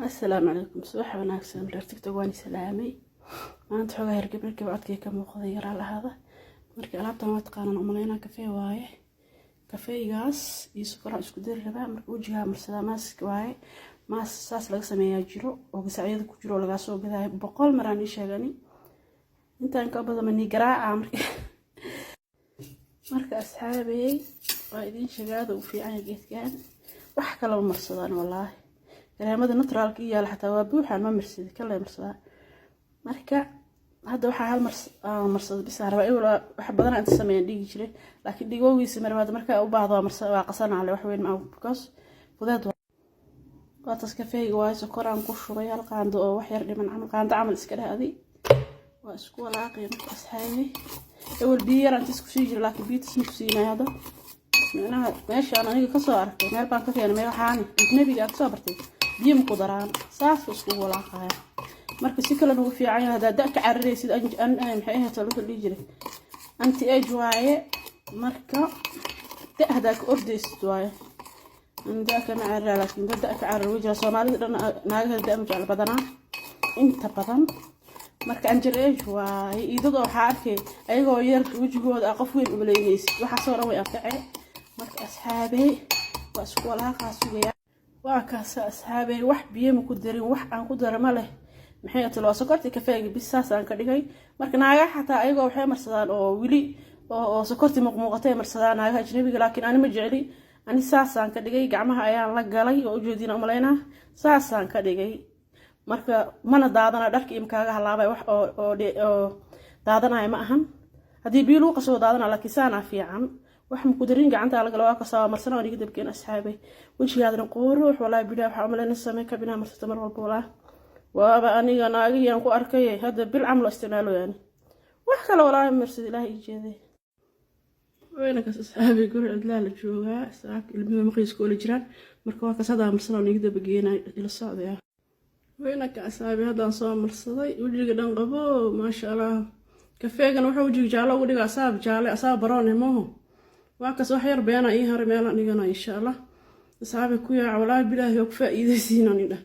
Assalaamu calaykum, subax wanaagsan reer TikTok. Waan salaamay. Maanta xoogaa hergeb hergeb codkay ka muuqday, yaraa lahaada. Marka alaabtan waa taqaanaan umaleynaa, kafee waaye. Kafeegaas iyo sokoraan isku dari rabaa. Marka wejigaa marsadaa, mask waaye. Mask saas laga sameeyaa jiro oo gasacyada ku jiro oo lagaa soo gadaayo. 100 maraan ii sheegani, intaan ka badan mani garaaca. Marka asxaabey, waa idiin sheegaada u fiican yahay geedkan. Wax kalama marsadaan wallaahi. Kareemada naturalka i yaala xataa waa buuxaan, ma marsadi kale marsadaa. Marka hadda waxaa hal mar marsada bisaan rabaa. Ewel wax badan inta sameeyaan dhigi jiray, laakiin dhigoogiisa marbaad marka u baahdo waa marsa, waa qasanaale. Wax weyn ma, because fudeed waa tas. Kafeeyga waayo, sokoraan ku shubay hal qaando oo wax yar dhiman camal, qaando camal iska dheh adi. Waa isku walaaqay. Marka asxaabey, ewel biyo yar inta isku sii jira, laakiin biyo tas ma ku siinayo hadda. Micnaha meeshaan aniga kasoo arkay, meel baan ka keenay, meel waxaani ajnabiga aan kasoo bartay, biyo ma ku daraan, saas iskugu walaaqaya. Marka si kalena ugu fiican yahay haddaad da ka cararaysid. Maxay ahayd wuxuu dhihi jiray? Anti age waaye. Marka da haddaa ka ordaysid waaye. An da kama cararaa, laakiin dad da ka carar way jira. Soomaalida dhan naagaheeda da ma jecla badanaa inta badan. Marka anti age waaye. Idadoo waxaa arkay ayagoo yar wejigooda a qof weyn umaleynaysid. Waxaasoo dhan way anfacee. Marka asxaabey, waa isku walaaqaa, sugaya. Waa kaasa asxaabey, wax biyo ma ku darin, wax aan ku dara ma leh. Maxay talo? Waa sokortii, kafeega bis, saas aan ka dhigay. Marka naagaha xataa ayagoo waxay marsadaan oo weli oo sokortii muuqmuuqatay marsadaan naagaha ajnabiga, laakiin ani ma jecli. Ani saasaan ka dhigay. Gacmaha ayaan la galay oo ujeedina umaleynaa, saasaan ka dhigay. Marka mana daadana, dharka iyo makaaga halaabay, wax oo daadanaya ma ahan. Haddii biyo lagu qasoo daadana, laakiin saanaa fiican. Wax maku darin, gacanta lagala. Waa kasaa marsana, waan iga dabkeen asxaabay. Wejigaadana quruux walaahi bilaa. Waxaa umaleynaysa makeup inaa marsato mar walba. Walaa waaba aniga naagihii aan ku arkay hadda bil camal isticmaalo, yani wax kale walaahi marsad. Ilaah ii jeeday. Wayna kaas asxaabay, guri cidlaa la joogaa, saaka ilmihi maqiiska oola jiraan. Marka waa kaas, haddaa marsana, waan iga dabageynay, ila socdaya. Wayna ka asxaabay, haddaan soo marsaday, wejiga dhan qabo, maasha Allah. Kafeegana wuxuu wejiga jaallo ugu dhiga asaab jaale, asaab baroone mooho. Waa kas, wax yar beena ii haray, meelaan dhigana insha Allah. Asxaabi, ku yaaca walaahi bilaahi, waa ku faa'iidaysiin idha.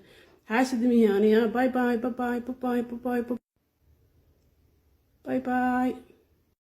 Xaasid mihi aniya. Bye bye bye bye bye bye bye bye bye.